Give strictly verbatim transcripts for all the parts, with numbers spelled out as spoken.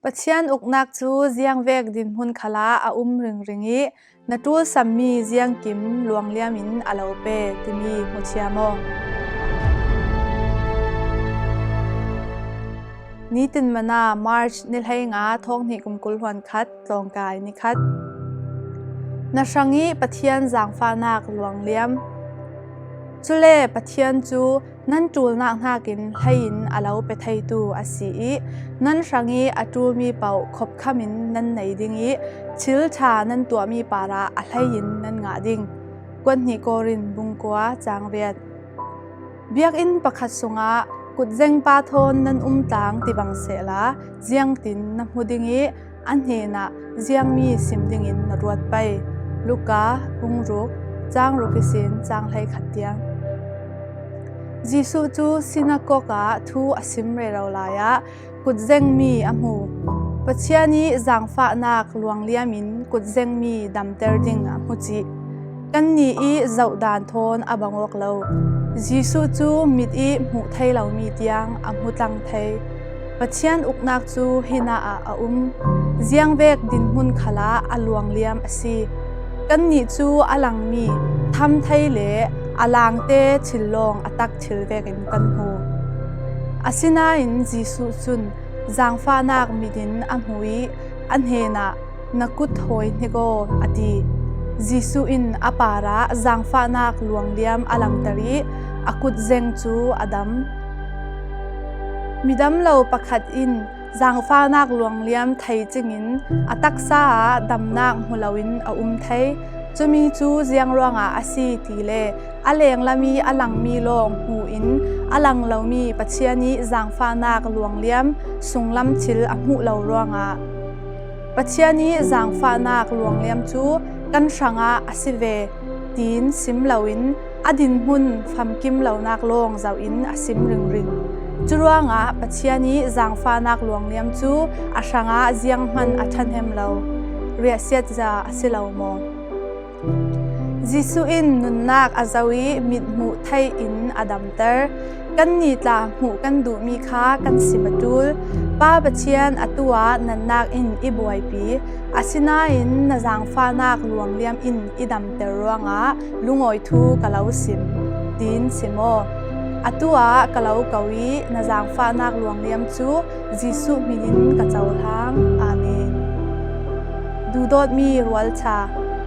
Pathian uknak cu ziangvek dinhmun khalah a um ringring i na ṭulsammi ziangkim luangliam in a lo pe timi hmu thiam aw. Nitin Manna, March ni hleinga, thawng hnih kum kul hluan khat, tlawngkai ni khat. Na hrang i Pathian zangfahnak luangliam. Cule Pathian cu nan ṭulnak hnakin hleiin a lo pe theitu a si i nan hrang i a ṭulmi paoh khopkham in nan nei ding i thil ṭha nan tuahmi parah a hleiin nan ngah ding. Kuat hnih Korin bung kua cang riat. Biakinn pakhat sungah kutzengpa thawn nan um tlang ti bang sehla, ziangtin na hmu ding i a hnenah ziangmi sim dingin na ruat pei. Luka bung ruk, cang ruk ihsin cang hleikhat tiang. Jesuh cu sinakok ah thu a sim rero lai ah kutzengmi a hmu. Pathian i zangfahnak luangliam in kutzengmi damter ding a hmu cih kannih i zohdan thawn a bang awk lo. Jesuh cu mit i hmuh thei lomi tiang a hmu tlang thei. Pathian uknak cu hinah ah a um. Ziangvek dinhmun khalah a luangliam a si. Kannih cu a langmi thamthei le a langte thil lawng a tak thil vekin kan hmu. Asinain Jesuh cun zangfahnak mit in a hmu i a hnenah, "Na kut hawi hnik aw," a ti. Jesuh in a parah zangfahnak luangliam a langter i a kutzeng cu a dam. Midam lo pakhat in zangfahnak luangliam thei cingin a taksa ah damnak hmu loin a um thei. Cumi cu ziang ruangah a si ti le a lenglam i a langmi lawng hmu in a lang lomi Pathian i zangfahnak luangliam sunglam thil a hmuh lo ruangah, Pathian i zangfahnak luangliam cu kan hrangah a si ve, tiin sim loin a dinhmun famkim lonak lawng zoh in a sim ringring. Curuangah Pathian i zangfahnak luangliam cu a hrangah zianghman a ṭhahnem lo, riahsiatza a si lo maw? Jesuh in nunnak a zoh i mithmuh theih in a damter. Kannih tla hmuh kan duhmi kha kan sim a ṭul. Pa Pathian atu ah natnak in i buaipi, asinain na zangfahnak luangliam in i damter ruangah lungawi thu ka lo sim, tiin sim aw. Atu ah ka lo ko i na zangfahnak luangliam cu Jesuh hmin in ka cohlang. Amen. Duhdawtmi rualṭha,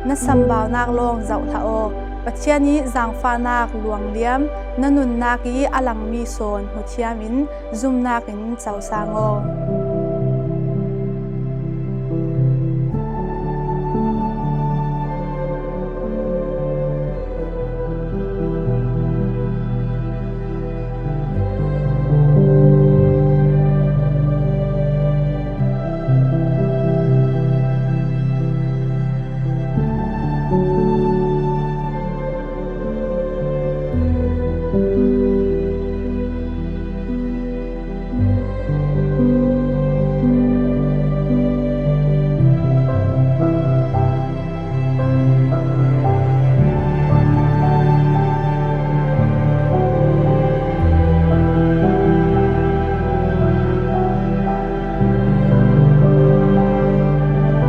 na sambaunak lawng zoh hlah aw. Pathian i zangfahnak luangliam na nunnak i a langmi sawn hmuthiam in zumnak in cosang aw.